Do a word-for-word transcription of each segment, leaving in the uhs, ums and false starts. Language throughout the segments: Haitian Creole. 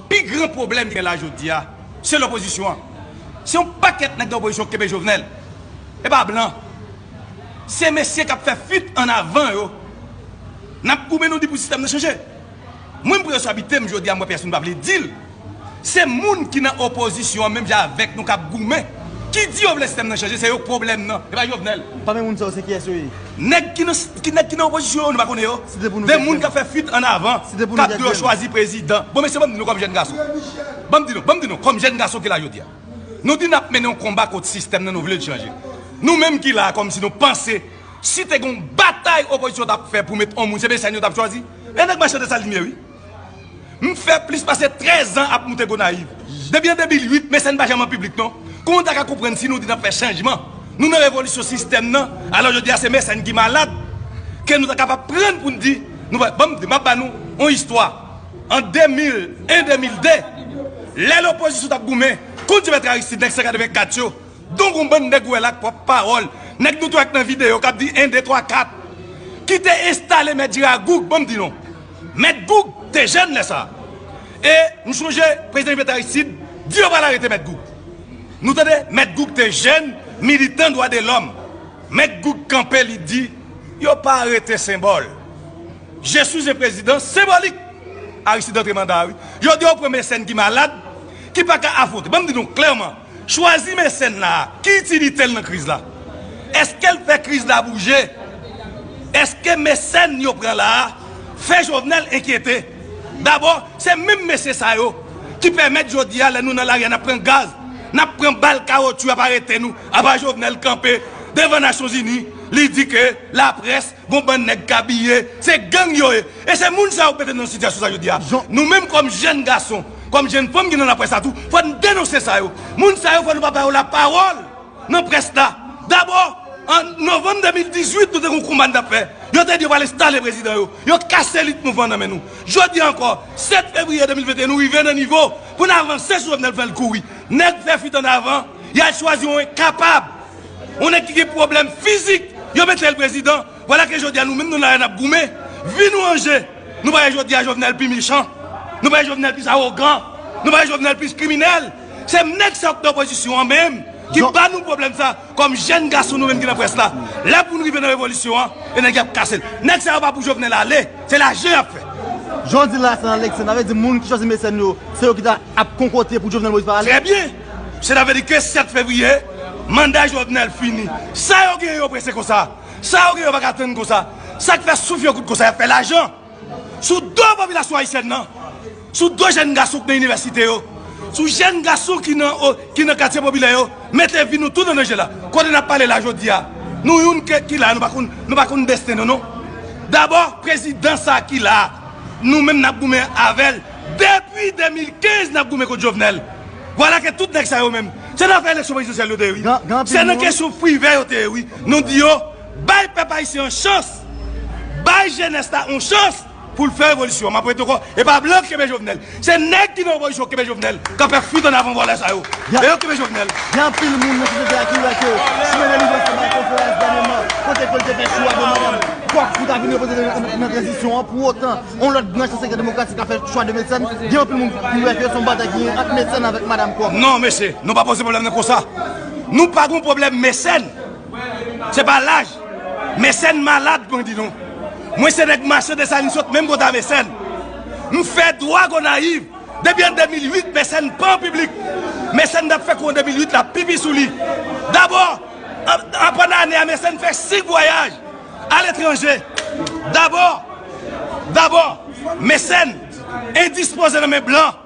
Pi gran pwoblèm ki gen la jodi a, se lopozisyon an. Se yon pakèt nèg nan opozisyon k kenbe Jovenel. E pa blan. Se mesye k ap fè fuit an avan yo. N ap goumen, nou di pou sistèm nan chanje. Mwen, m prese abite m jodi a, m wè pèsonn pa vle di l. Se moun ki nan opozisyon an, menm jan avèk nou, k ap goumen, ki di yo vle sistèm nan chanje, se yo k pwoblèm nan, e pa Jovenel. Pami moun sa yo, se kiyès yo ye? Nèg ki nan, ki, nèg ki nan opozisyon yo, nou pa konnen yo. Site pou nou kèk moun k ap fè fuit an avan, k ap di yo chwazi prezidan. Bon, mesye, ban m di nou kòm jèn gason. Ban m di nou, ban m di nou, kòm jèn gason ki la jodi a. Nou di n ap mennen yon konba kont sistèm nan, nou vle l chanje. Nou menm ki la a, kòmsi nou panse, si te gen yon batay opozisyon t ap fè pou met yon moun, se Mecène yo t ap chwazi. E nèg mache Desalin ye, wi. M fè plis pase trèz an ap moute Gonayiv. Depi an de mil uit, Mecène pa janm an piblik, non. Kòman w ta ka konprann si nou di n ap fè chanjman? Nou nan revolisyon sistèm nan, alò jodi a se Mecène ki malad, ke nou ta kapab pran pou n di, nou, ban m di, m ap ba nou yon istwa. An de mil en, de mil de, lè lopozisyon t ap goumen kont Joventry Aristide, nèg san katrevenkat yo, donk yon bann nèg ou wè la ak pwòp pawòl, nèg nou tou wè k nan videyo k ap di en, de, twa, kat, ki te enstale Mèt Jera Goug, ban m di nou. Mèt Goug te jèn lè sa a. E m sonje prezidan Joventry Aristide di yo pral arete Mèt Goug. Nou tande, Mèt Goug te jèn militan dwa de lòm. Mèt Goug kanpe, li di, yo pa arete senbòl. Je suis un président symbolique. Aristide antre manda a, wi. Jodi a, ou pran Mecène ki malad, ki pa ka afwonte. Ban m di nou klèman, chwazi Mecène la a, ki itilite l nan kriz la? Èske l fè kriz la bouje? Èske Mecène yo pran la a fè Jovenel enkyete? Dabò, se menm mesye sa yo ki pèmèt jodi a, lè nou nan lari a, n ap pran gaz, n ap pran bal kawotchou, y ap arete nou. Apa Jovenel kanpe devan Nasyonzini, li di ke laprès, gon bann nèg k abiye, se gang yo ye. E se moun sa yo k mete n nan sitiyasyon sa jodi a. Nou menm kòm jèn gason, kòm jèn fanm ki nan laprès la tou, fò n denonse sa yo. Moun sa yo, fò nou pa ba yo lapawòl nan près la. Dabò, an novanm de mil dizuit, nou te gen yon konba n t ap fè. Yo te di yo pral enstale prezidan yo. Yo kase elit mouvman nan men nou. Jodi a ankò, sèt fevriye de mil venteyen, nou rive nan nivo pou n avanse sou Jovenel, fè l kouri. Nèg fè fuit an avan, y al chwazi yon enkapab, yon nèg ki gen pwoblèm fizik, yo mete l prezidan. Vwala ke jodi a nou menm nou la a n ap goumen. Vi nou an je. Nou pa wè jodi a Jovenel pi mechan. Nou pa wè Jovenel plis awogan. Nou pa wè Jovenel plis kriminèl. Se nèg sa yo k nan opozisyon an menm ki ba nou pwoblèm sa. Kòm jèn gason nou menm ki nan près la, lè pou n rive nan revolisyon an, e nèg y ap kase l. Nèg sa yo pa pou Jovenel ale. Se lajan y ap fè. Jan w di la, Senatè Lexène, sa vle di moun ki chwazi Mecène yo, se yo ki ta ap konkote pou Jovenel Moïse pa ale? Trè byen. Senatè, vle di ke sèt fevriye, manda Jovenel fini. Sa yo genyen yo prese konsa? Sa yo genyen yo pa ka tann konsa? Sa k fè souf yo kout konsa? Y ap fè lajan sou do popilasyon ayisyèn nan, sou do jèn gason k nan inivèsite yo, sou jèn gason ki nan, o, ki nan katye popilè yo, mete vi nou tout an danje la. Kote n ap pale la jodi a, nou youn ke, ki la, nou pa konn, nou pa konn desten nou, non. Dabò, prezidan sa ki la, nou menm n ap goumen avè l. Depi de mil kenz, n ap goumen kont Jovenel. Vwala ke tout nèg sa yo menm, se nan afè eleksyon prezidansyèl yo te ye, wi. Gen, gen anpil moun. Se nan kesyon privè yo te ye, wi. Nou di yo, bay pèp ayisyen an chans. Bay jenès la yon chans pou l fè revolisyon. M ap repete ankò, e pa blan k kenbe Jovenel. Se nèg ki nan opozisyon k kenbe Jovenel, k ap fè fuit an avan vòlè sa yo. E yo k kenbe Jovenel. Gen anpil moun nan sosyete a ki wè ke Chimène Livrescq te bay konferans dènyèman, kote ke l te fè chwa de madanm Kòk pou ta vin reprezante nan, nan tranzisyon an. Pou otan, yon lòt branch nan sektè demokratik la fè chwa de Mecène. Gen anpil moun ki wè ke se yon batay ki gen ant Mecène avèk madanm Kòk. Non, mesye, nou pa poze pwoblèm nan konsa. Nou pa gen pwoblèm Mecène. Se pa laj. Mecène malad, mwen di nou. Mwen se nèg mache Desalin, sot menm kote a Mecène. M fè dwa Gonayiv. Depi an de mil uit, Mecène pa an piblik. Mecène t ap fè kou an de mil uit la, pipi sou li. Dabò, an, an pandan ane a, Mecène fè senk vwayaj aletranje. Dabò, dabò, Mecène endispoze nan men blan.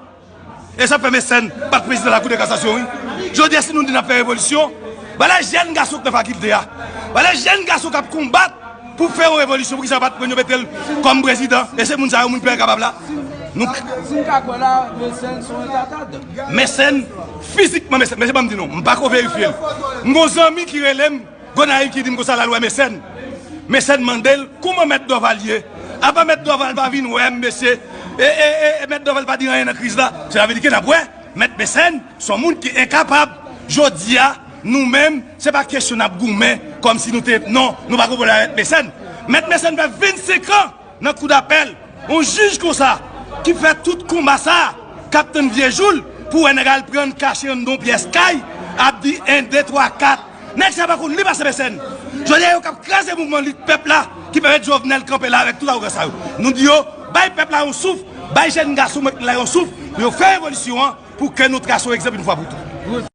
E sa fè Mecène pa t prezidan Lakou de Kasasyon, wi. Jodi a, si nou di n ap fè revolisyon, vwala jèn gason k nan fakilte a. Vwala jèn gason k ap konbat pou fè yon revolisyon. Poukisa yo pa t pran yo mete l kòm prezidan? E se moun sa yo, moun peyi a kapab la. Nou... Si n ka kwè la, Mecène se yon retatad. Mecène, fizikman, Mecène, mesye, ban m di nou, m pa ko verifye l. M gon zanmi ki rele m, Gonayiv ki di m konsa l al wè Mecène. Mecène mande l, kouman Mèt Dorval ye? Apa Mèt Dorval pa vin wè m, mesye? E, e, e, e Mèt Dorval pa di anyen nan kriz la? Sa vle di ke n ap wè, Mèt Mecène se yon moun ki enkapab. Jodi a, nou menm, se pa kesyon n ap goumen kòmsi nou te, non, nou pa gon pwoblèm avèk Mecène. Mèt Mecène fè vennsenk an nan kou dapèl, yon jij konsa ki fè tout konba sa a, k ap tann vye jou l pou wè nèg al pran kache anndan yon pyès kay, ap di en, de, twa, kat. Nèg sa pa konn li pase pèsòn. Jodi a, yo k ap kraze mouvman lit pèp la ki pèmèt Jovenel kanpe la avèk tout awogans sa yo. Nou di yo, bay pèp la yon souf, bay jèn gason mèt la yon souf, pou yo fè revolisyon an, pou ke nou trase yon egzanp yon fwa pou tout.